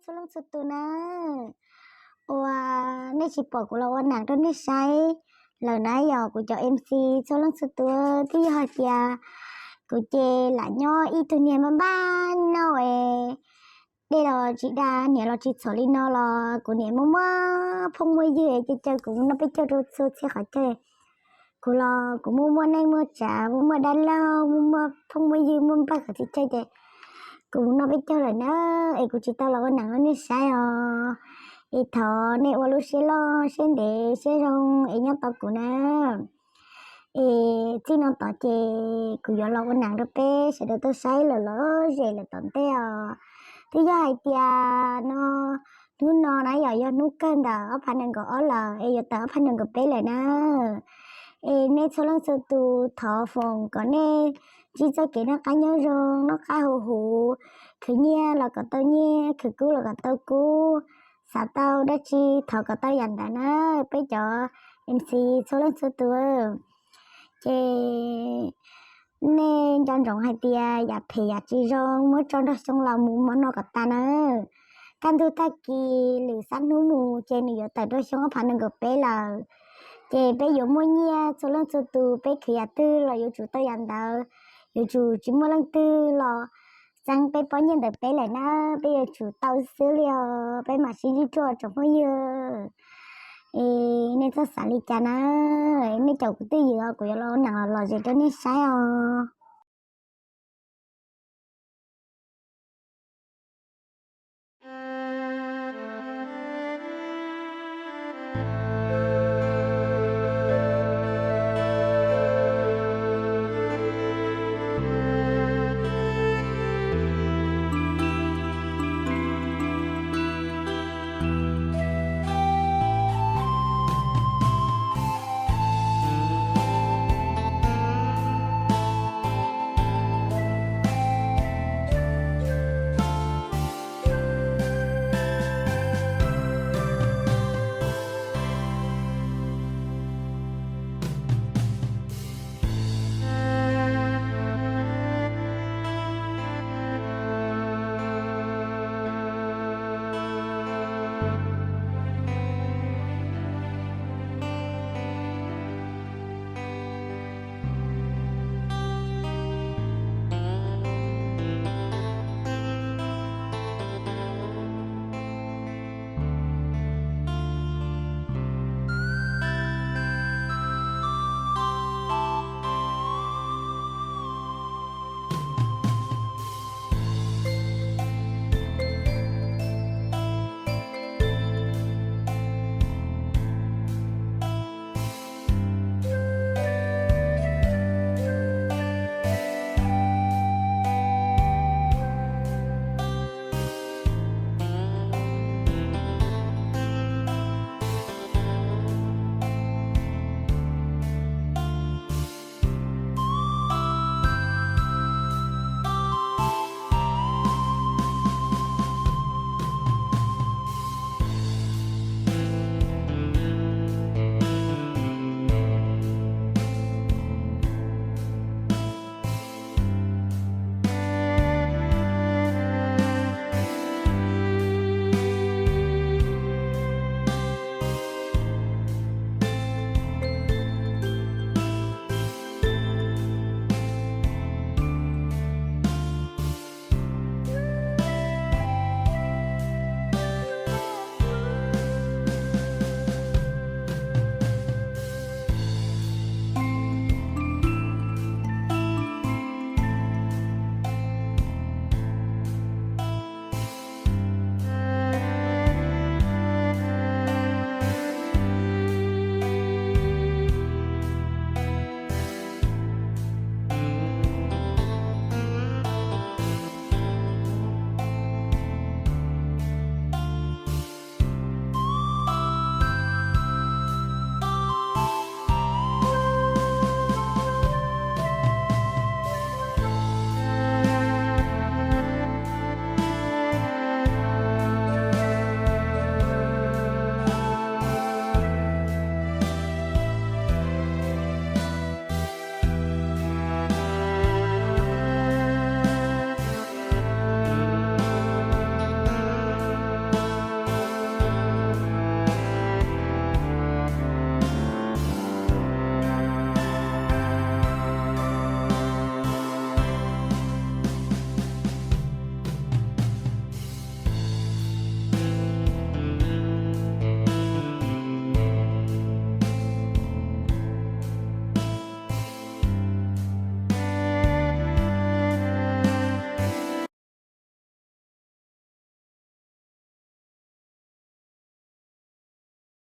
txhua leej txhua tus na, uas nej tsis pom kuv los ua neeb rau nej saib lawm na, yog kuv cov M C txhua leej txhua tus, twb yog hais tias kuv ces lam nyob ib tug niag npaj npaj noj es dej los tsis da, niam los tsis txhom li no los kuv niam muaj muaj phooj muaj ywg ces caw kuv mus noj peb caug rau txhua txhia qhov chaw. Kuv los kuv muaj muaj neej muaj tsav, muaj muaj dab laug, muaj muaj phooj muaj ywg, muaj npawg qhov txhia chaw ces kuv mus noj peb caug lawm na, es kuv tsis tau los ua neeb rau nej saib os. Es thov nej ua lub siab loj siab ntev siab zoo es nyob tos kuv na. Es txij no tod ces kuv yuav los ua neeb rau peb sawv daws tau saib lawm los zem lawm tom ntej os. Twb yog hais tias no, hnub no na yog yog hnub kawg ntawm ob phav nees nkaum ob lawm es yuav tawm ob phav nees nkaum peb lawm na. Es nej txhua leej txhua tus thov foom kom nej ntsib txoj kev noj qab nyob zoo, noj qab haus huv, khwv nyiaj los kom tau nyiaj, khwv kub los kom tau kub, xav tau dab tsi thov kom tau yam ntawd na, peb cov M C txhua leej txhua tus. Ces nej nco ntsoov hais tias yam phem yam tsis zoo muab tso nrog xyoo laus mus hmo no kom tas na. Kaj ntug tag kis lwm xab hnub mus ces nws yuav tawm rau xyoo ob phav nees nkaum peb lawm. Ces peb yuav muaj nyiaj txhua leej txhua tus, peb khwv yam twg los yuav tsum tau yam ntawd, yuav tsum tsis muaj leej twg los txeeb peb pob nyiaj ntawm peb lawm na, peb yuav tsum tau xwb li os, peb mam sib ntsib dua tsoom phooj ywg. Es nej txhob xav li cas na, nej caum kuv twj ywm os, kuv yuav los ua neeb los zem rau nej saib os.